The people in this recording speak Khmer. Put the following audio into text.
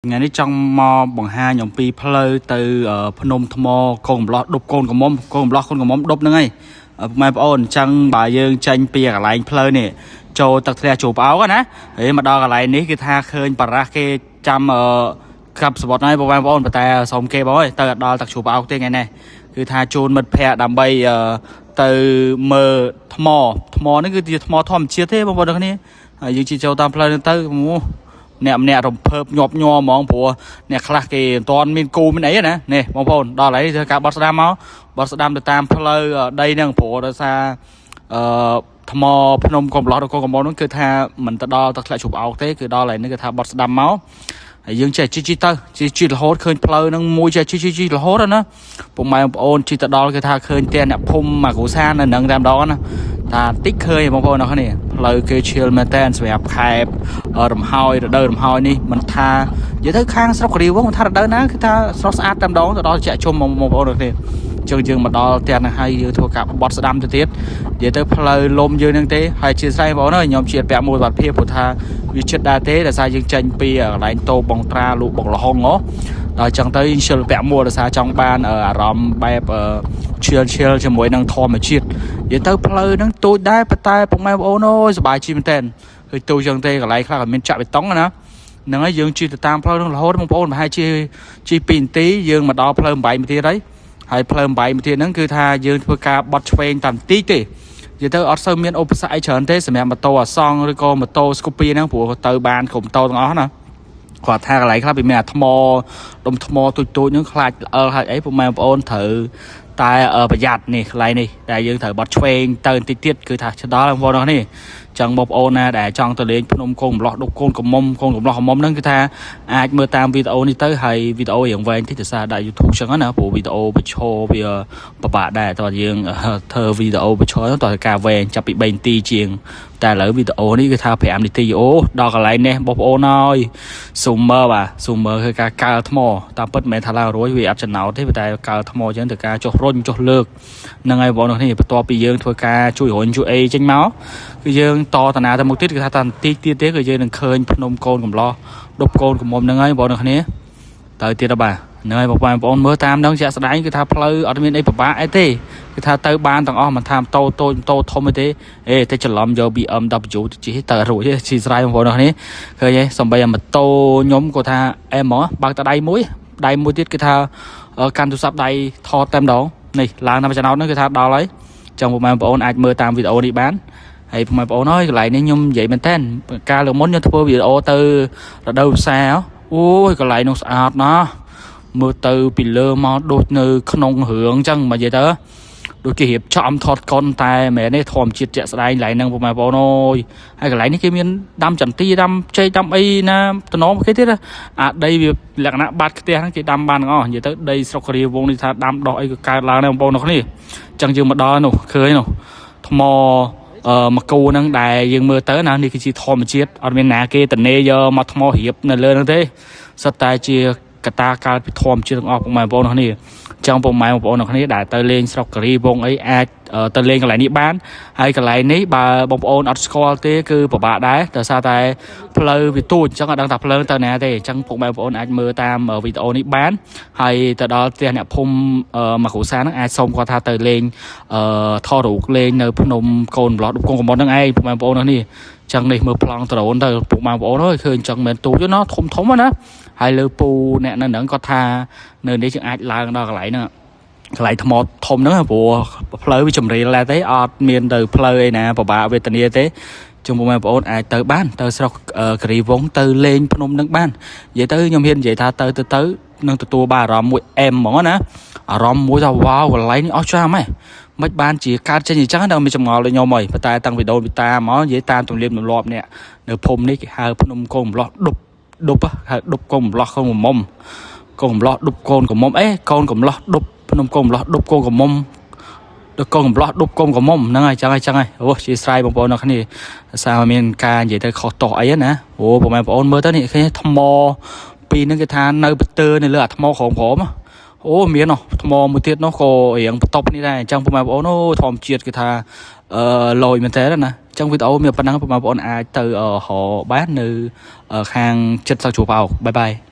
ថ្ងៃនេះចង់មកបង្ហាញអំពីផ្លូវទៅភ្នំថ្មកូនកំឡោះដប់កូនកំមុំកូនកំឡោះកូនកំមុំដប់ហ្នឹងហើយពុកម៉ែបងប្អូនអញ្ចឹងបើយើងចេញពីកន្លែងផ្លូវនេះចូលទឹកធ្លាក់ជួបអោកណាហើយមកដល់កន្លែងនេះគឺថាឃើញបារះគេចាំកាប់សបុតហើយបងប្អូនប៉ុន្តែសុំគេបងអើយទៅដល់ទឹកជួបអោកទេថ្ងៃនេះគឺថាជូនមិត្តភ័ក្តិដើម្បីទៅមើលថ្មថ្មហ្នឹងគឺជាថ្មធម្មជាតិទេបងប្អូនទាំងគ្នាហើយយើងជិះចូលតាមផ្លូវហ្នឹងទៅអូ អ្នកម្នាក់រំភើបញាប់ញ័រហ្មងព្រោះអ្នកខ្លះគេមិនទាន់មានគូមានអីណានេះបងប្អូនដល់ហើយធ្វើការបត់ស្ដាំមកបត់ស្ដាំទៅតាមផ្លូវដីហ្នឹងព្រោះដោយសារអឺថ្មភ្នំកំឡោះដល់កកំមុំហ្នឹងគឺថាមិនទៅដល់ទឹកធ្លាក់ជ្រុបអោកទេគឺដល់ហើយនេះគឺថាបត់ស្ដាំមកហើយយើងចេះជិះជិះទៅជិះជិះរហូតឃើញផ្លូវហ្នឹងមួយចេះជិះជិះជិះរហូតណាពុកម៉ែបងប្អូនជិះទៅដល់គឺថាឃើញផ្ទះអ្នកភូមិមកគ្រួសារនៅហ្នឹងតែម្ដងណាតាតិចឃើញបងប្អូនអរគ្នាផ្លូវគេឈៀលមែនតើសម្រាប់ខែរំហើយរដូវរំហើយនេះមិនថានិយាយទៅខាងស្រុកគិរីវងមិនថារដូវណាគឺថាស្រស់ស្អាតតែម្ដងទៅដល់ជាក់ជុំបងប្អូនអរគ្នាជើងយើងមកដល់ផ្ទះហ្នឹងហើយយើងធ្វើការបត់ស្ដាំទៅទៀតនិយាយទៅផ្លូវលំយើងហ្នឹងទេហើយជាស្រ័យបងប្អូនអើយខ្ញុំជាពាក់មួយបាត់ភាពព្រោះថាវាចិត្តដែរទេដោយសារយើងចេញពីកន្លែងតូបបងត្រាលក់បងលហុងហ៎ដល់ចឹងទៅយើងជិលពាក់មួលដោយសារចង់បានអារម្មណ៍បែបឈៀលឈៀលជាមួយនឹងធម្មជាតិនិយាយទៅផ្លូវហ្នឹងទូចដែរប៉ុន្តែពុកម៉ែបងប្អូនអើយសប្បាយជីមែនតើឃើញទូចចឹងទេកន្លែងខ្លះក៏មានចាក់បេតុងណាហ្នឹងហើយយើងជិះទៅតាមផ្លូវហ្នឹងរហូតបងប្អូនប្រហែលជាជិះ2នាទីយើងមកដល់ផ្លូវ8នាទីហើយហើយផ្លូវ8នាទីហ្នឹងគឺថាយើងធ្វើការបត់ឆ្វេងតាមបន្តិចទេនិយាយទៅអត់សូវមានឧបសគ្គអីច្រើនទេសម្រាប់ម៉ូតូអាសង់ឬក៏ម៉ូតូស្គូពីហ្នឹងព្រោះទៅបានគ្រប់ម៉ូតូទាំងអស់ណាគាត់ថាកន្លែងខ្លះវាមានអាថ្មដុំថ្មទូចទូចហ្នឹងខ្លាចល្អិលហើយអីពុកម៉ែបងប្អូនត្រូវតែប្រយ័ត្ននេះកន្លែងនេះដែលយើងត្រូវបត់ឆ្វេងទៅបន្តិចទៀតគឺថាឆ្ដល់បងប្អូនអរនេះចឹងបងប្អូនណាដែលចង់ទៅលេងភ្នំកូនកំឡោះដុកកូនកំមុំកូនកំឡោះកំមុំហ្នឹងគឺថាអាចមើលតាមវីដេអូនេះទៅហើយវីដេអូរៀងវែងតិចដោយសារដាក់ YouTube ចឹងណាព្រោះវីដេអូបញ្ឈរវាពិបាកដែរតើយើងធ្វើវីដេអូបញ្ឈរតើការវែងចាប់ពី3នាទីជាងតែឥឡូវវីដេអូនេះគឺថា5នាទីអូដល់កន្លែងនេះបងប្អូនអើយស៊ូមើបាទស៊ូមើគឺការកើថ្មតាមពិតមិនមែនថាឡើងរួចវាអត់ចំណោទទេតែកើថ្មចឹងទៅការចុះរុញចុះលើកហ្នឹងហើយបងប្អូននេះបន្ទាប់ពីយើងធ្វើការជួយរុញជួយអីចេញមកគឺយើងតតាណាទៅមុខទៀតគឺថាតាបន្តិចទៀតទេគឺយើងនឹងឃើញភ្នំកូនកំឡោះដប់កូនកំមុំហ្នឹងហើយបងប្អូនគ្នាទៅទៀតដល់បាទហ្នឹងហើយបងប្អូនមើលតាមហ្នឹងជាក់ស្ដែងគឺថាផ្លូវអត់មានអីពិបាកអីទេគឺថាទៅបានទាំងអស់មិនថាម៉ូតូតូចម៉ូតូធំអីទេអេតែច្រឡំយក BMW ទៅជិះទៅរួចទេជីស្រ័យបងប្អូននេះឃើញទេសំបីអាម៉ូតូខ្ញុំក៏ថាអែហ្មងបើកតែដៃមួយដៃមួយទៀតគឺថាកាន់ទូរស័ព្ទដៃថតតែម្ដងនេះឡើងតាមចំណោតហ្នឹងគឺថាដល់ហើយចឹងបងប្អូនអាចមើលតាមវីដេអូនេះបានហើយបងប្អូនអើយកន្លែងនេះខ្ញុំនិយាយមែនតើកាលលើកមុនខ្ញុំធ្វើវីដេអូទៅរដូវវស្សាអូយកន្លែងនោះស្អាតណាស់មើលទៅពីលើមកដូចនៅក្នុងរឿងអញ្ចឹងមកនិយាយទៅដូចគេរៀបចំថតកុនតែមែនទេធម្មជាតិជាក់ស្ដែងកន្លែងហ្នឹងបងប្អូនអើយហើយកន្លែងនេះគេមានដាំចន្ទីដាំចេកដាំអីណាតំណងគេទៀតអាដីវាលក្ខណៈបាត់ខ្ទះហ្នឹងគេដាំបានទាំងអស់និយាយទៅដីស្រុកគិរីវងនេះថាដាំដោះអីក៏កើតឡើងដែរបងប្អូនគ្នាអញ្ចឹងយើងមកដល់នោះឃើញនោះថ្មអឺមកគូហ្នឹងដែលយើងមើលទៅណានេះគឺជាធម្មជាតិអត់មានណាគេតនេយកមកថ្មរៀបនៅលើហ្នឹងទេសុទ្ធតែជាកតាកើតពីធម្មជាតិទាំងអស់ពុកម៉ែបងប្អូនគ្នាចឹងពុកម៉ែបងប្អូនគ្នាដែលទៅលេងស្រុកគិរីវងអីអាចទៅលេងកន្លែងនេះបានហើយកន្លែងនេះបើបងប្អូនអត់ស្គាល់ទេគឺពិបាកដែរដោយសារតែផ្លូវវាទូចអញ្ចឹងអត់ដឹងថាផ្លូវទៅណាទេអញ្ចឹងពុកម៉ែបងប្អូនអាចមើលតាមវីដេអូនេះបានហើយទៅដល់ផ្ទះអ្នកភូមិមកគ្រួសារហ្នឹងអាចសុំគាត់ថាទៅលេងថតរូបលេងនៅភ្នំកូនប្លោះដប់កងកំមុតហ្នឹងឯងពុកម៉ែបងប្អូននេះចឹងនេះមើលប្លង់ដ្រូនទៅពុកម៉ែបងប្អូនអើយឃើញចឹងមិនទូចទេណាធំធំណាហើយលើពូអ្នកនៅហ្នឹងគាត់ថានៅនេះយើងអាចឡើងដល់កន្លែងហ្នឹងកន្លែងថ្មធំហ្នឹងព្រោះផ្លូវវាជំរាលដែរទេអត់មានទៅផ្លូវអីណាពិបាកវេទនាទេជុំបងប្អូនអាចទៅបានទៅស្រុកគិរីវងទៅលេងភ្នំនឹងបាននិយាយទៅខ្ញុំហ៊ាននិយាយថាទៅទៅទៅនឹងទទួលបានអារម្មណ៍មួយអែមហ្មងណាអារម្មណ៍មួយថាវ៉ាវកន្លែងនេះអស្ចារ្យម៉េះមិនបានជាកើតចេញអញ្ចឹងដល់មានចម្ងល់ដូចខ្ញុំហើយប៉ុន្តែតាំងពីដូនពីតាមកនិយាយតាមទំនៀមទម្លាប់នេះនៅភូមិនេះគេហៅភ្នំកូនកំឡោះដប់ដប់ហៅដប់កូនកំឡោះកូនកំមុំកូនកំឡោះដប់កូនកំមុំអេកូនកំឡោះដប់ភ្នំកូនកំឡោះដប់កូនកំមុំដល់កូនកំឡោះដប់កូនកំមុំហ្នឹងហើយចឹងហើយចឹងហើយអូជាស្រ័យបងប្អូនអ្នកគ្នាសារមានការនិយាយទៅខុសតោះអីណាអូបងប្អូនមើលទៅនេះឃើញថ្មពីរហ្នឹងគេថានៅបទើនៅលើអាថ្មក្រោមក្រោមអូមាននោះថ្មមួយទៀតនោះក៏រៀងបន្ទប់នេះដែរអញ្ចឹងបងប្អូនអូធម្មជាតិគេថាអឺលយមែនតើណាអញ្ចឹងវីដេអូមានប៉ុណ្ណឹងបងប្អូនអាចទៅរកបាននៅខាងចិត្តសៅជួបអោបាយបាយ។